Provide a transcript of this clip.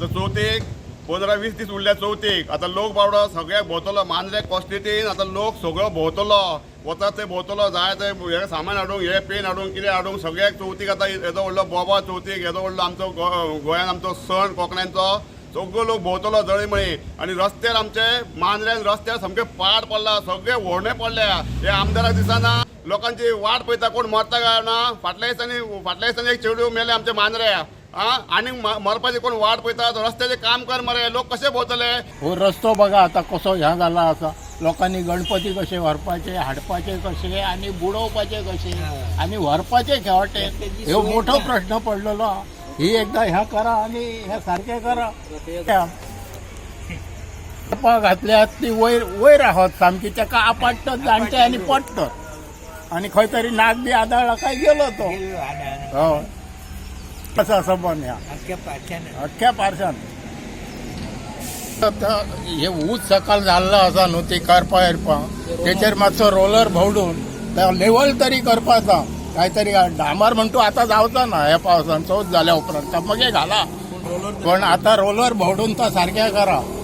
आतां चवथीक 15-20 दीस उरल्या चवथीक. आतां लोक बाबडो सगळ्याक भोंवतलो मांद्रे कॉस्टेटीन. आतां लोक सगळो भोंवतलो, वता थंय भोंवतलो, जाय थंय हें सामान हाडूंक, हे पेन हाडूंक, कितें हाडूंक, सगळ्याक चवथीक. आतां येदो व्हडलो बोबा चवथीक, येदो व्हडलो आमचो गोंयान आमचो सण कोंकण्यांचो, सगळो लोक भोंवतलो जळीमळी. आनी रस्त्यार आमचे मांद्र्यान रस्त्यार सामके पाड पडला, सगळे व्होणे पडल्या. हे आमदाराक दिसना, लोकांची वाट पळयता कोण मरता काय ना. फाटल्या दिसांनी एक चेडूं मेलें आमच्या मांद्र्या. आं, आनी मरपाची कोण वाट पळयता? रस्त्याचें काम कर मरे, लोक कशे भोंवतले? हो रस्तो बघा आता कसो ह्या जाला आसा. लोकांनी गणपती कशे व्हरपाचे, हाडपाचे कशे आनी बुडोवपाचे कशे आनी व्हरपाचे खेवाटे, ह्यो मोठो प्रश्न पडलेलो आहा. ही एकदा ह्या करा आनी ह्या सारकें करा. करपा घातल्यात ती वयर वयर आहात सामकी, तेका आपडटत जाणटे आनी पडटत आनी खंय तरी नाक बी आदळ्ळा काय गेलो तो. हय, आसा सबंद ह्या अख्ख्या पारशान. आतां हे ऊस सकाळ जाल्लो आसा न्हू, ती करपा बिरपा तेचेर मातसो रोलर भोंवडून लेवल तरी करपाचा कांयतरी. डांबर म्हणटू आतां जावचो ना ह्या पावसान, चवथ जाल्या उपरांत तो मागीर घाला, पण आतां रोलर भोंवडून तो सारकें करा.